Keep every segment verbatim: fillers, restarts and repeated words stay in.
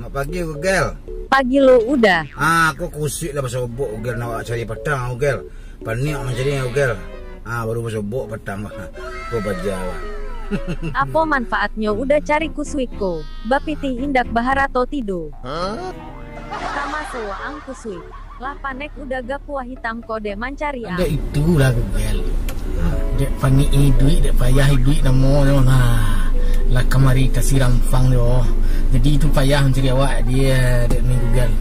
Mak pagi, Ugel. Pagi lo, Uda. Ah, ko kusuik lah basobok, Ugel, nak awak cari patang, Ugel. Paniang mancari, Ugel. Ah, baru basobok patang. Ko baja lah. Apo manfaatnyo Uda cari kusuik ko? Bapitih indak baharato tido. Tamaso waang kusuik. Lah panek Uda gapuah hitam ko dek mancari ang. Dek itulah, Ugel. Dek panek iduik, dek payah iduik namonyo, nah. Lah kamari tasiram pang yo. Jadi itu payah mancari awak, dek Uni Ugel.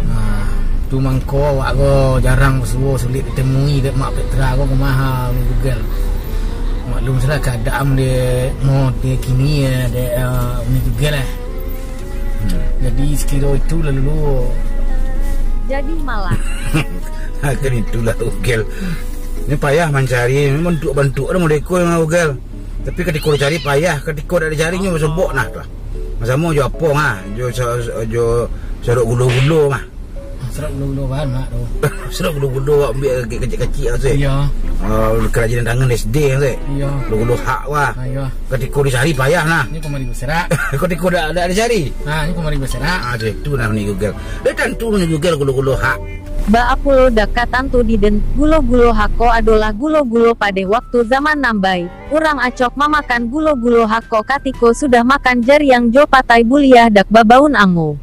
Nah, tu mangko awak ko jarang basuo, sulik ditemui dek Mak Petra ko, kumaha Uni Ugel. Maklum sudah keadaan dek mo dek kini yo, dek, eh, Uni Ugel lah. Hmm. Jadi, sekiro itu lalu. Jadi malah. Kan itulah, Ugel. Ni payah mancari, ni bantuak-bantuak dah model ko, Ugel. Tapi katiko dicari payah, katiko dak dicari nyo basobok nah tu lah. Samo jo apo, ha, jo sa-, jo sarok gulo-gulo mah. Sarok gulo-gulo bahan, Mak, tu. Sarok gulo-gulo awak ambiak kecik-kecik tu, eh. Iyo. Oh, karajinan tangan S D tu, eh. Iyo. Gulo-gulo hak, wah. Ah, iyo. Katiko dicari payah nah. Ini kamari baserak. Katiko dak, dak dicari. Ah, ini kamari baserak. Ah, tu, tu nah Uni Ugel. Dah tantu Uni Ugel gulo-gulo hak. Baa pulo dak ka tantu di den, gulo-gulo hak ko adolah gulo-gulo padeh waktu zaman nambai. Urang acok mamakan gulo-gulo hak ko katiko sudah makan jariang jo patai buliah dak babaun ango.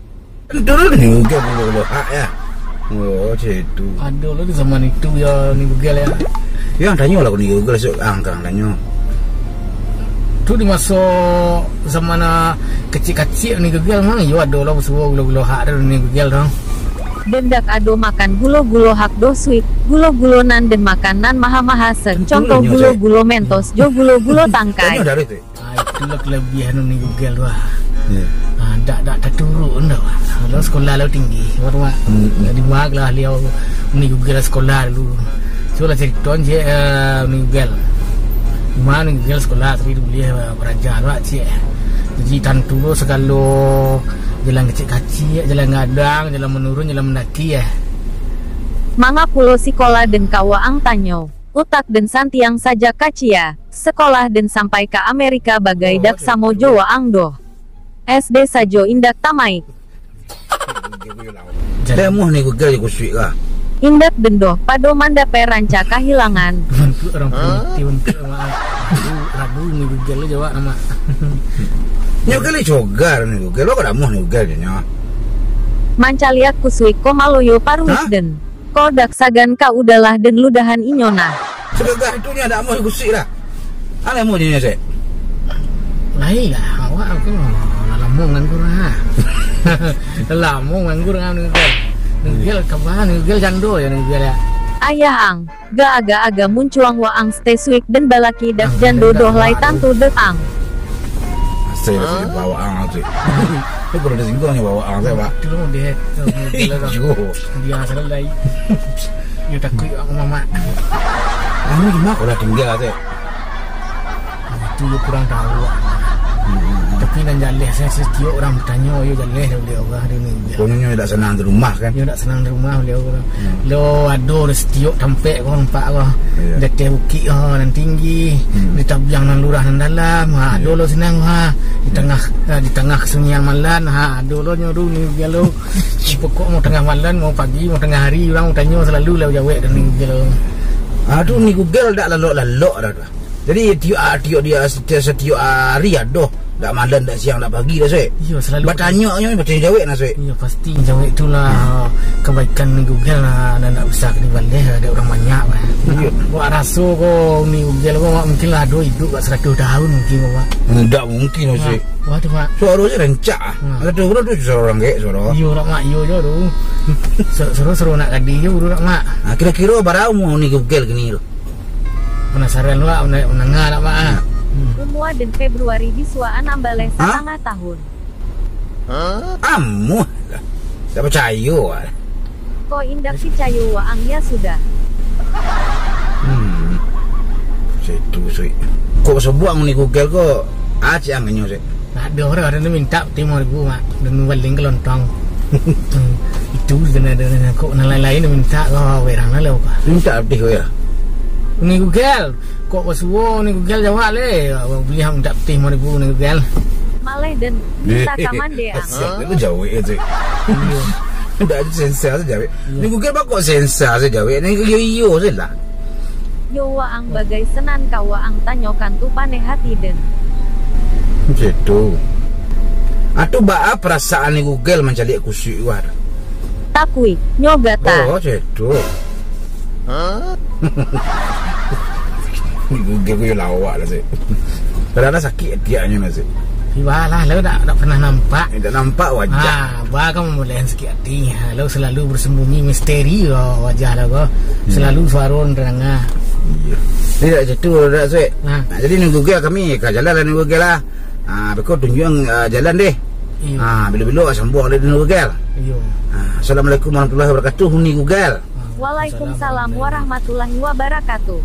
Dulu ni Google, Google, Google hak ya. Oh, cak itu. Ado lah di zaman itu ya, ni Google ya. Yang tanyo lah ni Google, sok ang kang tanyo. Tu di maso zaman, ah, kecik-kecik ni Google mah, yo ado lah basuo gulo-gulo hak tu ni Google tu. Den dak ado makan gulo-gulo hak doh suik, gulo-gulo nan den makan nan maha-maha sek, contoh gulo-gulo mentos jo gulo-gulo tangkai. Tanyo dari tu. Ah, itulah kelebihan Uni Google tu ah. Ya. Ah, dak, dak taturun dah, Wan. Kalau sekolah lo tinggi, Wan, Wan. Hmm. Jadi, Wan, lah, liau Uni Google sekolah dulu. So, lah, cerita je, eh, Uni Google. Uni Google sekolah, tapi dia boleh, eh, belajar lah, cik. Jadi, tantu lo segalo jalan kecik-kecik, jalan gadang, jalan menurun, jalan mendaki, ya. Manga pulo sikolah den ka waang tanyo. Utak den santiang sajak kacia, sekolah den sampai ka Amerika bagai dak samo jo waang doh. S D sajo indak tamaik. Dah muah ni Google je kusuik lah. Indak den doh, pado mandapek ranca kahilangan. Bantuak urang putih, bantuak maaf. Rabu, Rabu ni Google lo jawab nama. Nyo kali cogar ni Google, lo kada muah ni Google je nyo. Mancaliak kusuik ko maloyo paruik den. Ko dak sagan ka udalah den ludahan inyo nah. Sagagah itu nyo dak amuah gusuik lah. Alah amuah nyo sek. Lain lah, awak aku lah lamo nganggur lah. Lamo nganggur ngam nunggal. Nunggal kabar, nunggal jando ya nunggal ya. Ayah ang, ga aga-aga muncuang waang stay suik den balaki dak jando doh lai tantu dek ang. Asai lah sini bawa ang tu. Tapi kalau ada singgung ni bawa ang saya, Pak. Itu lah dia. Iyo. Dia salah lai. Dia takut aku mamak. Anu di mana kau dah tinggal tu? Itu yo kurang tahu. Hmm. Tapi nan jaleh saya setiap orang bertanya yo jaleh dah beliau kah dia ni. Pokoknya nyo dak senang di rumah kan? Yo dak senang di rumah beliau kah. Hmm. Lo ado di setiap tampek kau nampak kau. Iya. Di atas bukik kau nan tinggi, hmm, di tabiang nan lurah nan dalam. Ha, iya, ado lo senang ha. Di tangah, ha, di tangah kesunyian malam, ha, ado lo nyo tu ni beliau. Pokok mau tangah malam, mau pagi, mau tangah hari, orang mau tanyo selalu lah jawab dah ni Google. Ah, tu ni Google dak lalok-lalok dah tu. Jadi tiok, ah, tiok dia setiok, setiok hari ado, dak malam, dak siang, dak pagi dah, Sek. Iyo, selalu. Batanyo nyo, batanyo jawab nah, Sek. Iyo, pasti jawab itulah kebaikan ni Google lah, dak, dak usah dibaleh, ada orang banyak lah. Iyo. Wak raso ko ni Google ko wak mungkin lah ado hidup wak seratus tahun mungkin wak. Dak mungkin, Sek. Wah, tu, Mak. Suaro se rancak ah. Hmm. Ada tu, tu suaro orang gek, suaro. Iyo, nak, Mak. Iyo jo tu. Su-, suaro, suaro nak gadih jo, nak, Mak. Ah, kiro-kiro bara umua ni Google kini tu? Penasaran lo, nak, nak, nak, Mak, ah. Hmm. Umua den Februari bisuak anam baleh satangah tahun. Amuah lah. Dak picayo ah. Ko indak picayo waang, ya sudah. Hmm. Situ, sui. Kok sebuang ni Google ko? Ah, ciang nyo, sik. Ado urang, ado minta limo ribu, Mak. Dan baling kelontong. Hmm. Itu, dan ada, dan kok nan lain-lain minta ko, berang lah, lah, Pak. Minta abih ko, ya? Ni Google. Kok basuo ni Google jawab le. Beli minta limo ribu ni Google. Maleh den, minta kaman deh ang. Siap, lu jawek tu. Ndak ado sensa tu jawek. Ni Google bakok sensa tu jawek. Ni iyo-iyo sajolah. Yo waang bagai senan ka waang tanyokan tu paneh hati den. Macam tu. Atu baa perasaan ni Google mancaliak kusuik wah tu? Takuik, nyo gata. Oh, macam tu. Ni Google ko yo lawak lah, Sik. Kadang-kadang sakik ati aknyo lah, Sik. Ibalah, lo dak, dak pernah nampak. Eh, dak nampak wajah. Ah, ba kan mamulai sakik ati. Ha, lo selalu bersembunyi misteri lo wajah lo ko. Hmm. Selalu suaro nan tadanga. Iyo. Ni dak macam tu, dak, Sik. Ha. Nah, jadi ni Google kami, ka jalan lah ni Google lah. Ah, beko tunjuang, ah, jalan deh. Iyo. Ah, bilo-bilo sambuang deh ni Google. Iyo. Ah, Assalamualaikum warahmatullahi wabarakatuh, ni Google. Waalaikumsalam warahmatullahi wabarakatuh.